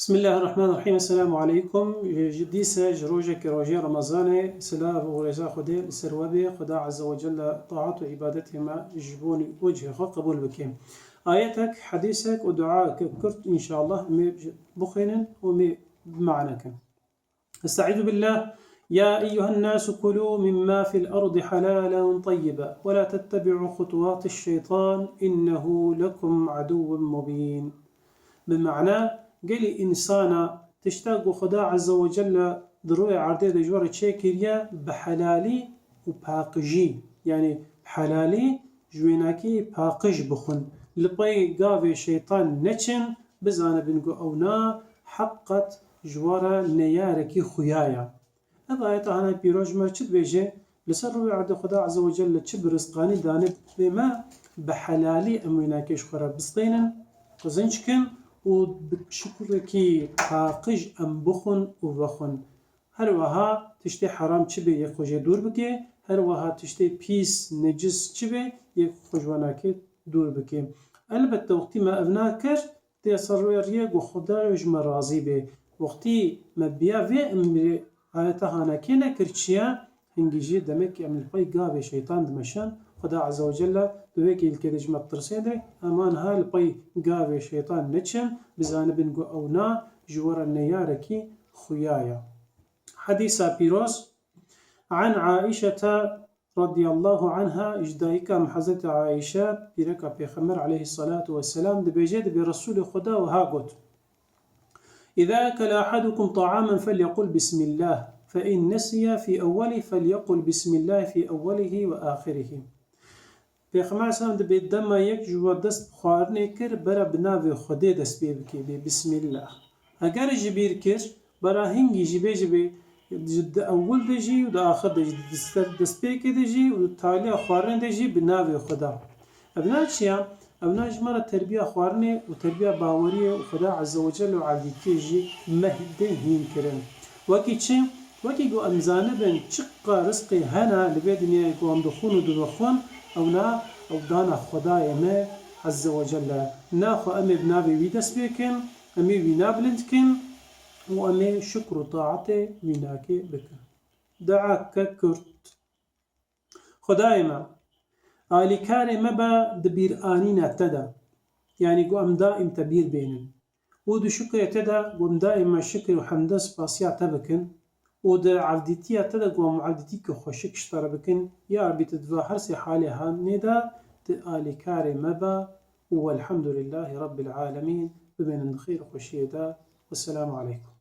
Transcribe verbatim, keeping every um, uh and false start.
Bismillahirrahmanirrahim. Esselamu aleykum. Ji dîse ji rojekî rojê Remezanê silav û rêza Xwedê li ser we bê. Xweda Azze ve Celle taat û îbadetê me ji bo wecihê xwe qebûl bike. Ayetek, hedîsek û duayeke kurt înşallah em ê bixwînin û em ê bi mane kin. Estaizu billah. يا أيها الناس كلوا مما في الأرض حلالا طيبا ولا تتبعوا خطوات الشيطان إنه لكم عدو مبين. Bi mana, gelî însana tişta ku Xweda Azze ve Celle di rûyê erdê de ji we re çêkiriye bi helalî û paqijî, yanî helalî ji wênakî paqij bixwin, li pey gavê şeytan neçin, bizanibin ku ewna heqet ji we re neyarekî xuya ye. Ev ayeta hana pîroz ji me re çi dibêje? Li ser rûyê erdê Xweda Azze ve Celle çi bi rizqanî dane bê me, bi helalî em wênakê ji xwe re bistênin, qizinc kin û bi şikurekî paqij em bixwin û vexwin. Her wiha tiştê heram çi bê yek xwe jê dûr bike, her wiha tiştê pîs, necis çi bê yek xwe ji wênakê dûr bike. Elbette wextî me ev nakir, tê ser rûyê riyê ku Xwedayê ji me razî bê. Wextî me biya vê emrê ayeta hanekê nekir çi ye, hingî jî demek ki em li pey gavê şeytan dimeşin. Xweda Azze ve Celle di vê kêlkê de ji me ditirsêne, em aniha li pey gavê şeytan neçin, bizanibin ku ewna ji we re neyarekî xuya ye. Hedîsa pîroz, An Aîşete radiyallahu anha, ji dayika me Hezretî Aîşe, pîreka Pêxember aleyhissalatu vesselam, dibêje, dibê Resûlê Xweda wiha got, إذا أكل أحدكم طعاما فليقل بسم الله، فإن نسي في أوله فليقل بسم الله في أوله وآخره. Pêxember aleyhisselam dibê dema yek ji we dest bi xwarinê kir, bera bi navê Xwedê dest pê bike, bê Bismillah. Eger ji bîr kir, bera hingî jî bê, ji bê di ewil de jî û di axir de jî, di ser destpêkê de jî û di taliya xwarinê de jî bi navê Xweda. Evna çi ya? Evna ji me re terbiya xwarinê û terbiya baweriyê û Xweda Azze ve Celle û evdîtiyê jî me hê hîn kirin. Wekî çi? Wekî ku em zanibin çiqa rizqê hene li vê dinyayê ku em dixwin û divexwin, ewna ew dana Xwedayê me Azze ve Celle. Naxwe em ê bi navê wî dest pê kin, em ê wî nabilind kin û em ê şikr û taetê wînakê bikin. Duayeke kurt. Xwedayê me, alîkarê me be di bîranîna te de, yanî ku em daîm te bîr bênin. Û di şukrê te de ku em daîma şukr û hemd û spasiya te bikin û di evdîtiya te de ku em evdîtîkê xweşik ji te re bikin, ya Rebî tu di va her sê halê hanê de tu alîkarê me be û welhemdulîllahî Rebbil alemîn, bimînin di xêr û xweşiyê de. Wesselamu aleykum.